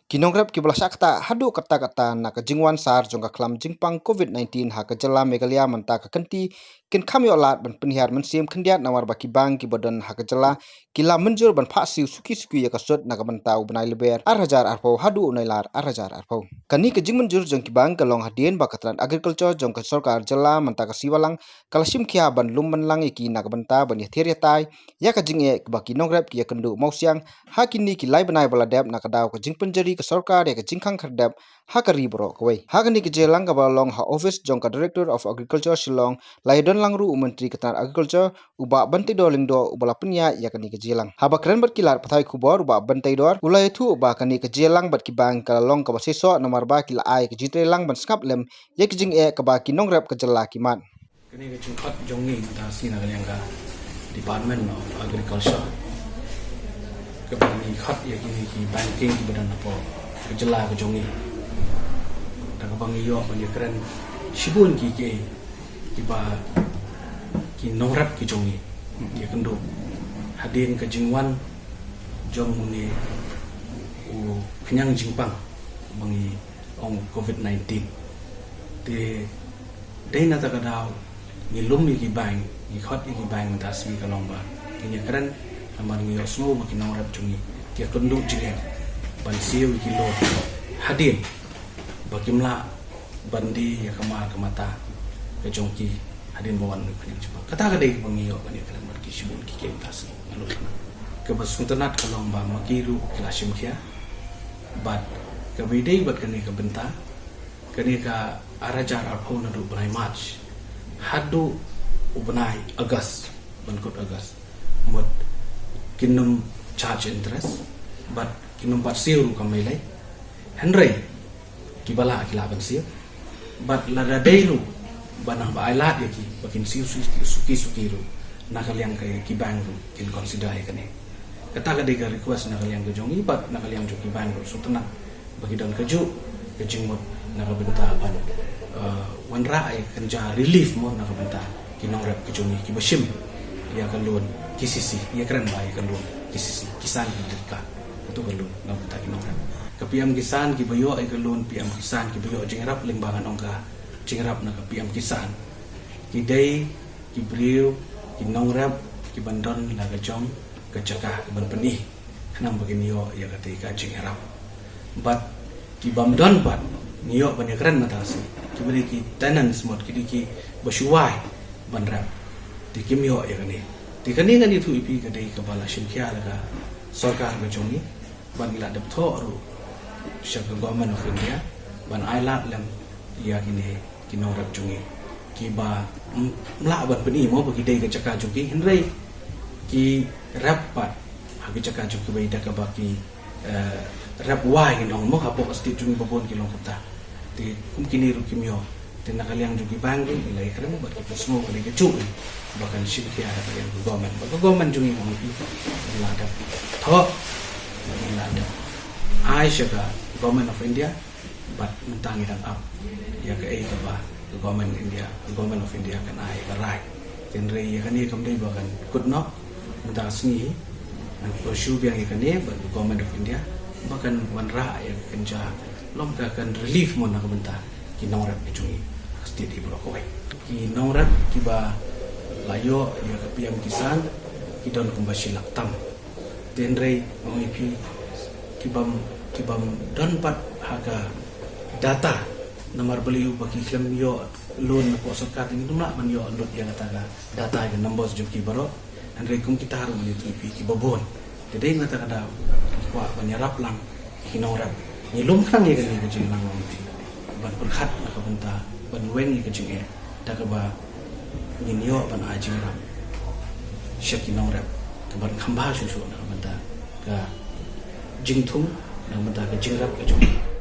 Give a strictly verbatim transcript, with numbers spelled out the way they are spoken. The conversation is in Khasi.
Ki nongrep kiba la shah ktah haduh katta katta na ka jingwan sar jong ka khlam jingpang covid nineteen ha ka jylla Meghalaya mynta ka kynti kin kham ïoh lad ban pynhiar mynsiem khyndiat namar ba ki bank kiba don ha ka jylla ki la mynjur ban phah siew suki suki ïa ka sut na ka bynta u bnai Lber ar hajar arphew haduh u Nailar ar hajar arphew. Kane ka jingmynjur jong ki bank ka long hadien ba ka tnat agriculture jong ka sorkar jylla mynta ka sngi ba la ka la shim khia ban lum ban lang ïa ki na ka bynta ban ïathir ïatai ïa ka jingeh ba ki nongrep ki ïakynduh mawsiang ha kine ki lai bnai ba la dep na ka daw ka jingpynjari ka sorkar ïa ka jingkhang khyrdep ha ka ri baroh kawei. Ha kane ka jingïalang kaba la long ha office jong ka Director of Agriculture Shillong la ïadon lang ruh u Myntri ka tnat agriculture u Bah Banteidor Lyngdoh uba la pynïaid ïa kane ka jingïalang. Haba kren bad ki lad pathai khubor u Bah Banteidor u la ïathuh ba kane ka jingïalang bad ki bank ka la long kaba shisha namar ba ki la ai ka jingtreilang ban sngap lem ïa ka jingeh kaba ki nongrep ka jylla ki mad. Kane ka jingkhot jong ngi mynta ka sngi na ka liang ka Department of Agriculture kaba ngi khot ïa kine ki banking kiba don hapoh ka jylla ka jong ngi. Da kaba ngi ïoh ban ïakren shibun ki kiei kiba ki nongrep ki jong ngi ki ïakynduh hadien ka jingwan jong une u khñiang jingpang ba ngi ong covid nineteen. Te dei na kata ka daw ngi lum ïa ki bank, ngi khot ïa ki bank mynta ka sngi ka long ba ngin ïakren namar ngi ïohsngew ba ki nongrep jong ngi ki ïakynduh jingeh ban siew ïa ki loan hadien ba kim lah ban die ïa ka mar ka mata ka jong ki hadien ba wan u khñiang jingpang. Kata ka dei kaba ngi ïoh ban ïakren bad ki shibun ki kiei mynta ka sngi. Nga lut lang kaba sngewtynnat ka long ba ma ki ruh ki la shim khia bad kaba ïadei bad kane ka bynta, kane ka ar hajar arphew naduh bnai March haduh u bnai August, ban kut August, mut kin ym charge interest bad kin ym pat siew ruh kam mailei. Hynrei kiba lah ki lah ban siew bad lada dei ruh ba nang ba ai lad ïa ki ba kin siew suki suki ruh na ka liang ka ki bank ruh kin consider ïa kane. Kata ka dei ka request na ka liang ka jong ngi bad na ka liang jong ki bank ruh sngewtynnat ba ki don kajuh ka jingmut na ka bynta ban, eh, wanrah ïa ka kynja relief mo na ka bynta ki nongrep ka jong ngi kiba shim ïa ka loan K C C, ïakren ba ïa ka loan K C C, Kisan Credit Card. Kato ka loan na ka bynta ki nongrep. Ka P M Kisan kiba ïoh ïa ka loan P M Kisan kiba ïoh jingïarap lyngba ka nongka jingïarap na ka P M Kisan ki dei ki briew ki nongrep kiban don la ka jong ka jaka kaban pyni khnang ba kin ïoh ïa kata ka jingïarap. Bad ki bym don pat ngi ïoh ban ïakren mynta ka sngi kiba dei ki tenants mut ki dei kiba shu wai ban rep. Te kim ïoh ïa kane. Te kane ngan ïathuh ïa phi ka dei kaba la shim khia da ka sorkar ka jong ngi bad ngi la dep thoh ruh sha ka Government of India ban ai lad lem ïa kine ki nongrep jong ngi kiba, mm, lah ban pyni mo ba ki dei ka jaka jong ki, hynrei ki rep pat ha ka jaka jong ki ba ïa da kaba ki, eh, rep wai ngi long mo hapoh ka state jong ngi ba bun ki long kumta. Te kum kine ruh kim ïoh. Te na ka liang jong ki bank ruh ngi la ïakren bad ki pynsngew ka dei kajuh ba kan shim khia da ka liang ka government. Bad ka government jong ngi ka ngi la dep thoh, ngi la dep ai sha ka Government of India. Bad mynta ngi dang ap ïa kaei kaba ka Government India, ka Government of India kan ai ka rai. Hynrei ïa kane kam dei ba kan kut noh. Mynta ka sngi ngan pursue biang ïa kane bad ka Government of India ba kan wanrah ïa ka kynja long ka kan relief mo na ka bynta ki nongrep ka jong ngi ha ka state hi baroh kawei. Ki nongrep kiba la ïoh ïa ka P M Kisan ki don kumba shi lak tam. Te hynrei nga ong ïa phi ki bym, ki bym don pat ha ka data namar balei u ba ki khlem ïoh loan na ka sorkar te ngim lah ban ïoh lut ïa kata ka data ïa ka numbers jong ki baroh. Hynrei kum kita ruh ngan ïathuh ïa phi kiba bun. Te dei na kata ka daw ngi kwah ban ïarap lang ïa ki nongrep. Ngi lum khnang ïa kane ka jingïalang ïa phi ban pyrkhat na ka bynta ban weng ïa ka jingeh da kaba ngin ïoh ban ai jingïarap sha ki nongrep kaban kham bha shuh shuh na ka bynta ka jingthung na ka bynta ka jingrep ka jong ngi.